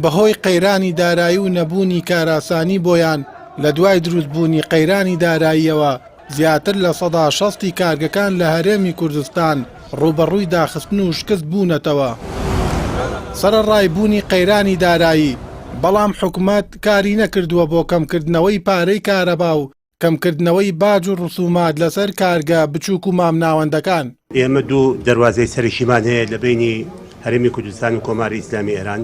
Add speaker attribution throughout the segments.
Speaker 1: بەهۆی قەیرانی دارایی و نەبوونی کاراسانی بۆیان، لە دوای دروستبوونی قەیرانی داراییەوە زیاتر 60% ی کارگەکان لە هەرێمی کوردستان ڕووبەڕووی داخستن و شکست بوونەتەوە. سەرەڕای بوونی قەیرانی دارایی، بەڵام حکومەت کاری نەکردووە بۆ کەمکردنەوەی پارەی کارەبا و کەمکردنەوەی باج و ڕسومات لەسەر کارگە بچووک و مامناوەندەکان.
Speaker 2: ئێمە دوو دەروازەی سەرەکیمان هەیە لە بەینی هەرێمی کوردستان و کۆماری ئیسلامی ئێران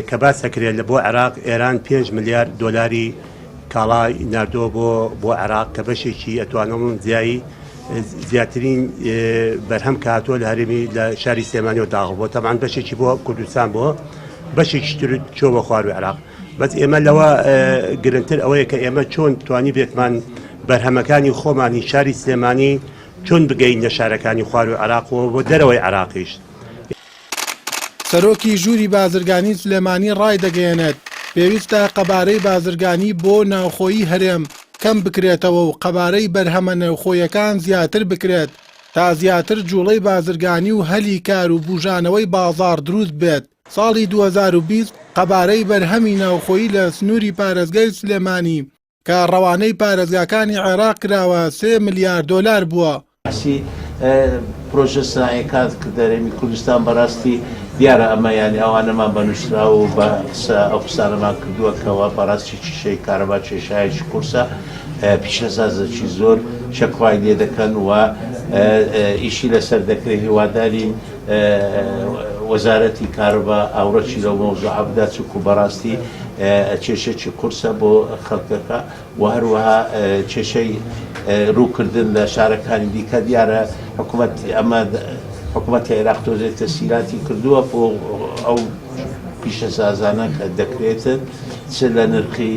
Speaker 2: کە باس ئەکرێت لە بۆ عێراق ئێران 5 ملیار دۆلاری کاڵای ناردووە بۆ بۆ عێراق کە بەشێکی ئەتوانم زیایی زیاترین بەرهەم کە هاتووە لە هەرێمی لە شاری سلێمانیەوە داخڵ بووە تەبعەن بەشێکی بۆ کوردستان بۆ بەشێکی تر چۆ بە خواروی عێراق بەس ئێمە لەوە گرنگتر ئەوەیە کە ئێمە چۆن توانی بێتمان بەرهەمەکانی خۆمانی شاری سلێمانی چۆن بگەین لە شارەکانی خواروی عێراق و بۆ دەرەوەی عێراقیش.
Speaker 1: سەرۆکی ژووری بازرگانی سلێمانی ڕایدەگەیەنێت، پێویستە قەبارەی بازرگانی بۆ ناوخۆیی هەرێم کەم بکرێتەوە و قەبارەی بەرهەمە نێوخۆیەکان زیاتر بکرێت تا زیاتر جوڵەی بازرگانی و هەلی کار و بوژانەوەی بازاڕ دروست بێت. ساڵی 2020 قەبارەی بەرهەمی ناوخۆیی لە سنووری پارێزگای سلێمانی کە ڕەوانەی پارێزگاکانی عێراق کراوە سێ ملیار دۆلار بووە.
Speaker 3: باسی پرۆژە سناعیەکانت کرد هەرێمی کوردستان بەراستی دیارە ئەمە یانی ئەوانەمان بە نووسراو و بە قسە ئەو قسانەمان کردووە کەوا بەراستی کیشەی کارەبا کێشایەکی قورسە پیشەسازەکی زۆر شەکوای لێ دەکەن و ئیشی لەسەر دەکرێت هیوادارین وەزارەتی کارەبا ئاوڕەکی لەو مەوزوعە بدات چونکو بەڕاستی کێشەکی قورسە بۆ خەڵکەکە و هەروەها کێشەی ڕووکردن لە شارەکانی دیکە دیارە حکوومەت ئەمە حکوومەتی عێراق تۆزێک تەسیلاتی کردووە بۆ ئەو پیشەسازانە کە دەکرێتن چ لە نرخی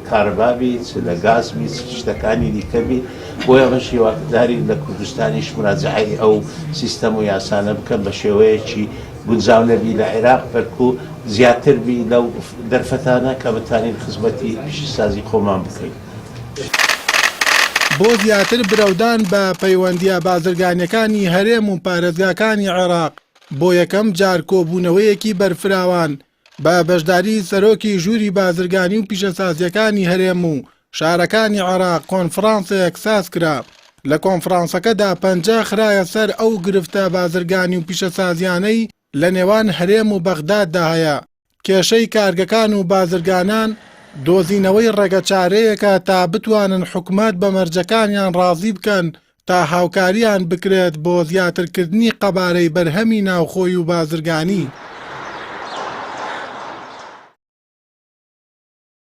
Speaker 3: کارەبابی چ لە گازبی چ شتەکانی دیکەبی بۆیە ئەمەش هیوادارین لە کوردستانیش مراجعەی ئەو سیستەم و یاسانە بکەن بە شێوەیەکی گونجاو نەبی لە عێراق بەلکو زیاتر بی لەو دەرفەتانە کە بتوانین خزمەتی پیشەسازی خۆمان بکەین.
Speaker 1: بۆ زیاتر برەودان بە پەیوەندییە بازرگانییەکانی هەرێم و پارێزگاکانی عێراق، بۆ یەکەم جار کۆبوونەوەیەکی بەرفراوان بە بەشداری سەرۆکی ژووری بازرگانی و پیشەسازییەکانی هەرێم و شارەکانی عێراق کۆنفرانسێک سازکرا. لە کۆنفرانسەکەدا پەنجە خرایە سەر ئەو گرفتە بازرگانی و پیشەسازییانەی لە نێوان هەرێم و بەغداددا هەیە، کێشەی کارگەکان و بازرگانان، دۆزینەوەی ڕێگەچارەیەکە تا بتوانن حکومەت بە مەرجەکانیان ڕازی بکەن تا هاوکاریان بکرێت بۆ زیاترکردنی قەبارەی بەرهەمی ناوخۆی و بازرگانی.